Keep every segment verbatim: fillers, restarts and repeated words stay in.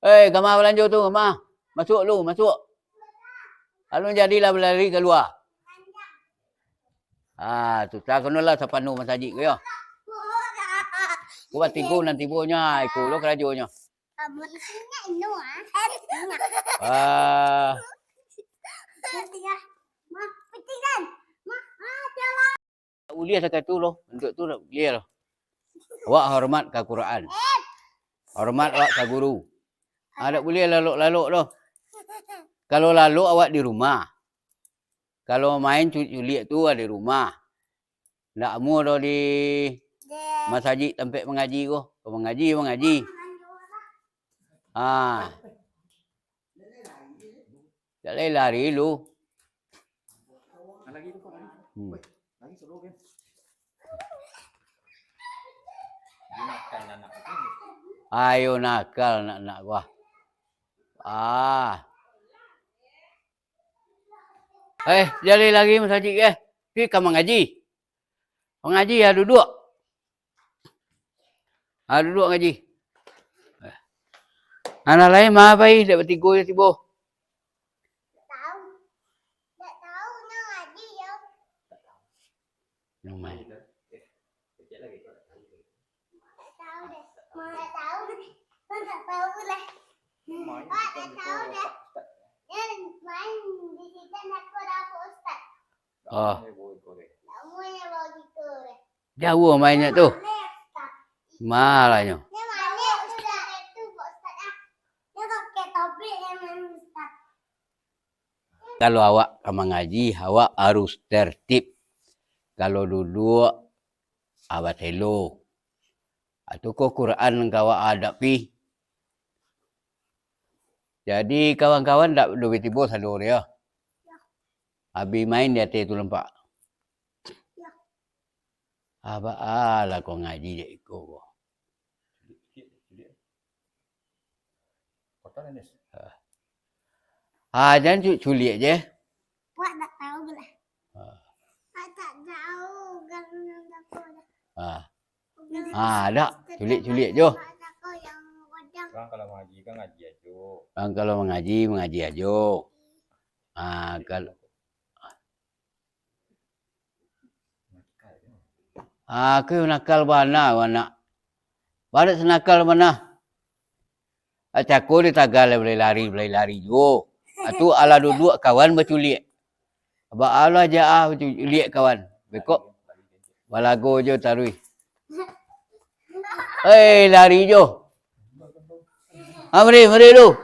Eh, kama balanjo tu, kama. Masuak lu, masuak. Alun jadilah balari kalua. Ah, tu, takonolah sapanuah masajik ko, yo. Ko batigo nan tibonyo, iko lo karajonyo. Ah. Buliah sakatu lo, untuk tu buliah lo. Awak hormat ka Quran. Hormat awak ka guru. Ah, dak buliah lalok-lalok doh. Kalau lalok awak di rumah. Kalau main cu-, culiak tu di rumah. Ndak amuah doh di masajik tampek mangaji ko. Ka mangaji, mangaji. Ah. Dak lari-lari lu. Hmm. Ayo nakal anak-anak gua. Ah. Eh, jaleh lari masajik, eh. Pi ka mangaji. Mangaji, ah, duduak. Ah, duduak ngaji. Anak lain ma pai, dak batigo je tibo. Yang main. Oh. Jauah mainnyo tu. Malahnyo. Kalau awak ka mangaji, awak harus tertib. Kalau duduak, ah, batelo. Ah, tu ko Quran ka awak adapi. Jadi, kawan-kawan dak duo tibo sado dia. Abih main di ateh tu lampak. Abah alah ko ngaji dek iko ko. Ah, jan cu-, culiak je. Wak tak tahu lah. Ah. Wak tak tahu kan apa dah. Ah. Ah, dak. Culiak-culiak jo. Urang kalau mangaji kan ngaji ajo. Urang kalau mangaji, mangaji ajo. Ah, kal-, Ah, ko nakal bana, anak. Baru sanakal bana. Ah, cako di tagal balari-lari, balari-lari juo. Ah, tu alah duduak kawan baculiak. Ba alah ja ah baculiak kawan. Bekok balago jo taruih. Hei, lari jo. Ah, mari, mari lu.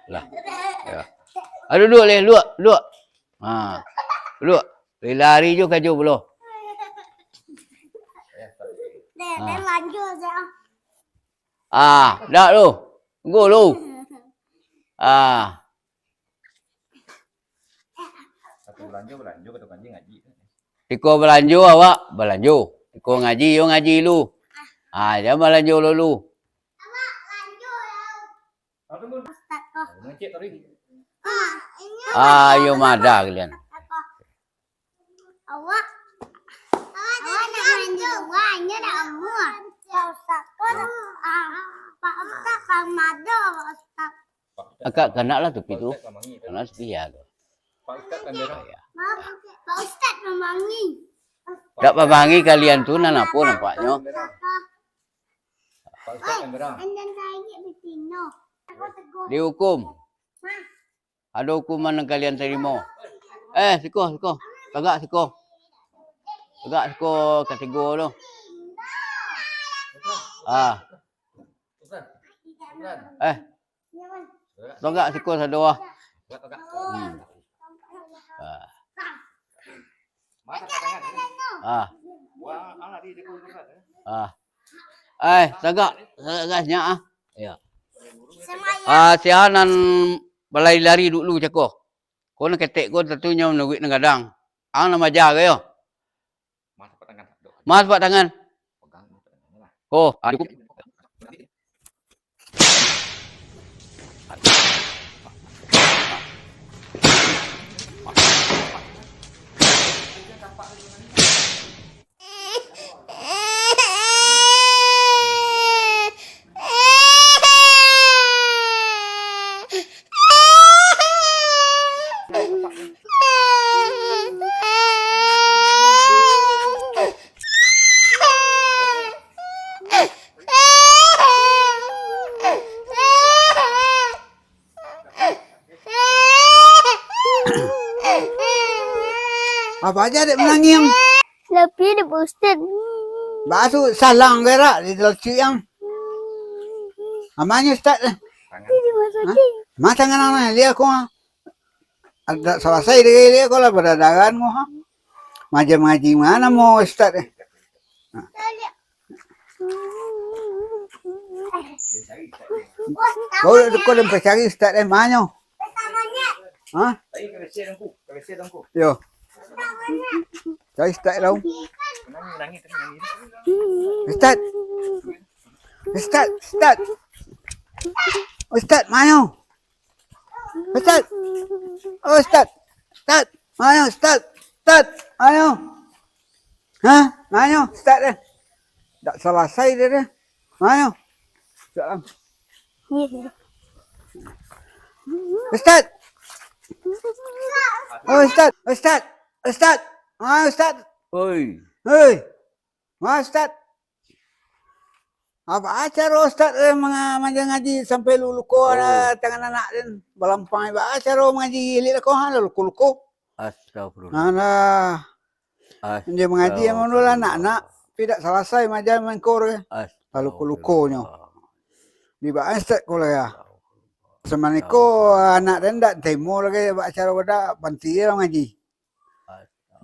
Lah. Ya. Ah, duduak leh, luak, luak. Ha. Luak. Lari jo kajo pulo. Dek, dek, lanjut aja. Ah, dak lu. Tunggu lu. Ah. Satu balanjo, balanjo, ka tukang ngaji, ngaji. Tiko balanjo awak, balanjo. Tiko ngaji, yo ngaji lu. Ah, jan balanjo lu, lu. Ustaz ko. Mangecek tadi. Ah, inyo. Ah, iyo madah kalian. Awak. Awak nak main di luar, inyo nak amuah. Pak Ustaz ko, ah, Pak Ustaz pamado, Pak Ustaz. Akak kanaklah tupi tu. Kanak setia tu. Pak Ustaz kan berang. Maaf, Pak Ustaz pamangi. Dak pamangi kalian tu nan apo nampaknyo. Pak Ustaz kan berang. Dihukum. Ado hukuman nan kalian tarimo. Eh, siko, siko. Tagak siko. Tagak siko katigo tu. Ah. Eh. Tagak siko sado ah. Hmm. Ah. Ah. Ah. Eh, tagak, tagak senyap ah. Ya. Ah, sia nan balari-lari dulu cako. Ko nan ketek ko tantu nyo manuruik nan gadang. Ang nan maja ka yo. Mas, tapak tangan. Mas, tapak tangan. Pegang tapak tangan lah. Oh, ah, cukup. Apo aja dek manangiang? Lapih dek Pak Ustaz. Basu salang gerak di dalam ciang. Amanyo Ustaz eh. Ini rumah sakit. Masa nganang liak ko ha. Dak salasai dek liak ko lah badadaran ko ha. Maja mangaji mano mo Ustaz eh. Kau dek ko dan pacari Ustaz eh manyo. Ha? Yo. Cari Ustaz lah. Ustaz. Ustaz, Ustaz. Ustaz, manyo? Ustaz. Oh, Ustaz. Ustaz, manyo Ustaz? Ustaz, manyo? Ha? Manyo Ustaz eh? Dak salasai dia deh. Manyo? Ustaz. Ustaz. Oh, Ustaz, Ustaz. Ustaz. Ah, Ustaz. Oi. Hei. Ma Ustaz. Apo caro Ustaz eh, manga-, mangaji sampai lu-, luko Oh. tangan anak den? Balampang, apo caro mangaji ilik ko ha, luko-luko. Astagfirullah. Alah. Dia mangaji yang mano lah anak-anak. Tapi dak salasai maja mangkor eh. Lalu ko-lukonyo. Di ba Ustaz ko lah ya. Samaniko anak den dak timo lagi bak caro dak banti lah mangaji.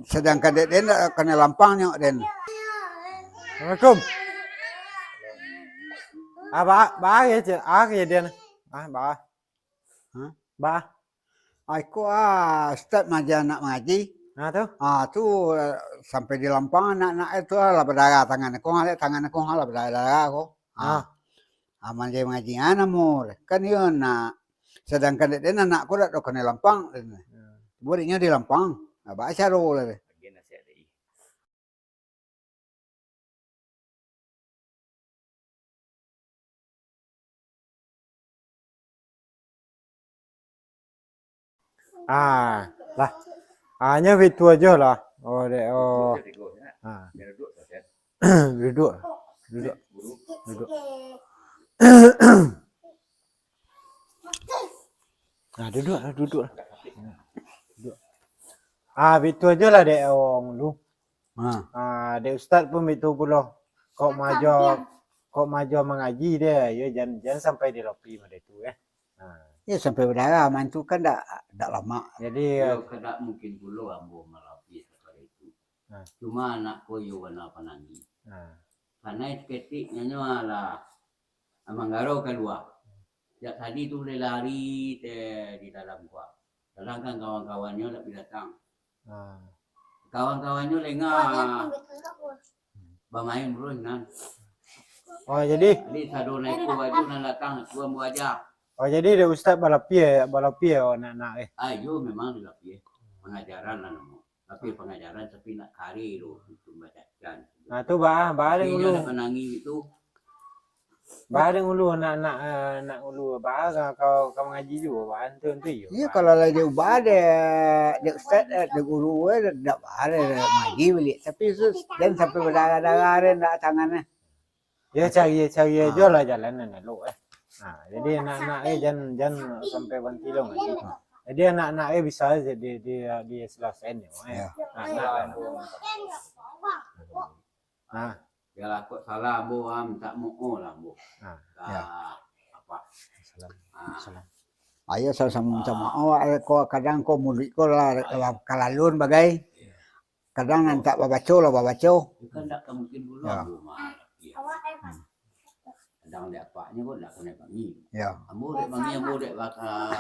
Sadangkan dek den dak kanai lampang nyo den. Assalamualaikum. Ah, ba, ba, ya, cik. Ah, ya, den. Ah, ba. Hah? Ba. Ah, iko, ah, Ustaz maja anak mangaji. Ah, tu? Ah, tu, eh, sampai di lampang anak-anak itu, ah, lah badarah tangan ko, ah, tangan ko, ah, lah badarah-darah ko. Ah. Ah. Ah, maja mangaji, ah, namo. Kan iyo nak. Sadangkan dek den anak ko dak do kanai lampang, den. Ya. Buatnyo di lampang. Ah, ba caro lah. Ah, lah. Ah, nyo itu ajo lah. Oh, dek, oh. Ah. Duduk, duduk. Duduk. Ah, duduk lah, duduk lah. Duduk. Ah, itu ajo lah, dek, awak dulu. Ha. Ah, dek Ustaz pun bitu pulo. Kok majo, kok majo mangaji deh, yo jan, jan sampai dilopi mode tu eh. Ha. Ya sampai badarah mantu kan dak, dak lamak. Jadi yo, kada mungkin pulo ambo malopi sakali itu. Ha. Cuma anak ko yo bana panangih. Ha. Kanai saketek nyo alah manggarau kalua. Jak tadi tu lai lari teh di dalam gua. Kadang kan kawan-kawannyo dak bi datang. Ah. Kawan-kawannyo lengah bamain bro nan. Oh, jadi Jadi sado naik ko baju nan datang suam buaja. Oh, jadi dek Ustaz balapia, balapia anak-anak eh. Ayo memang dilapia. Pengajaran lah namo. Tapi pangajaran tapi nak kari tu, itu bacakan. Nah, tu bah, bah ada Tapi dulu. Nak menangi itu. Bah ada dulu nak, nak, eh, nak dulu bah kau, kau mengaji juga bah antu tu yo. Iya, bah. Kalau lah dia ubah dek, dek ustaz, eh, dek guru eh, dak bah ada mengaji balik. Tapi sus, dan sampai berdarah-darah ada nak tangan eh. Ya, cari, cari aja lah jalan nan elok eh. Ha, jadi anak-anak eh jan, jan sampai bantilong aja. Jadi anak-anak eh bisa aja di, di, di selesaiin eh. Ya. Anak-anak. Ha. Yalah, kok salah ambo ah, minta maaf lah ambo. Ha. Ya. Apa? Salam. Ha. Salam. Ayo sama-sama minta maaf, eh, ko kadang ko murid ko lah, lah kalalun bagai. Ya. Kadang nan tak babaco lah babaco. Itu kan tak mungkin pulo. Ya. Ambo mah, tapi ya. Hmm. Kadang dek apaknyo pun dak kanai bangi. Ya. Ambo dek bangi, ambo dek baka.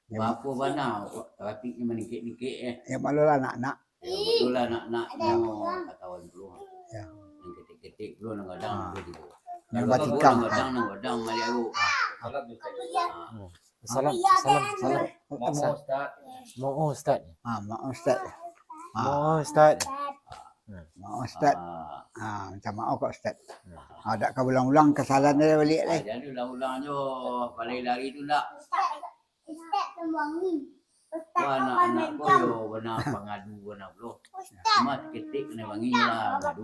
Ya. Bapa bana, trafik ni maningkek-ningkek eh. Ya, malu lah anak-anak. Ya, betul lah anak-anak nyo katawan pulo. Ya. Nan ketek-ketek pulo nan gadang pulo tu. Nan batikang. Nan gadang, nan gadang maliaru. Ah. Ah. Salam, salam, salam. Maaf, Ustaz. Maaf, Ustaz. Ah, maaf, Ustaz. Ah. Maaf, Ustaz. Maaf, Ustaz. Ah. Ah, minta maaf kok, Ustaz. Ah, dak ka ulang-ulang kesalahan dia balik Ah, deh. Jangan ulang-ulang jo. Balai lari tu ndak. Ustaz, Ustaz, Ustaz, Wah, anak-anak ko yo bana pangadu bana pulo. Ustaz. Cuma saketek kanai bangi lah, mangadu.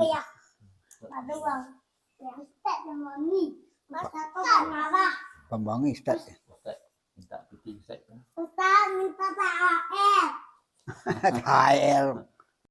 Pambangi, Ustaz. Ustaz, minta pitih, Ustaz. Ustaz, minta P R. Tael.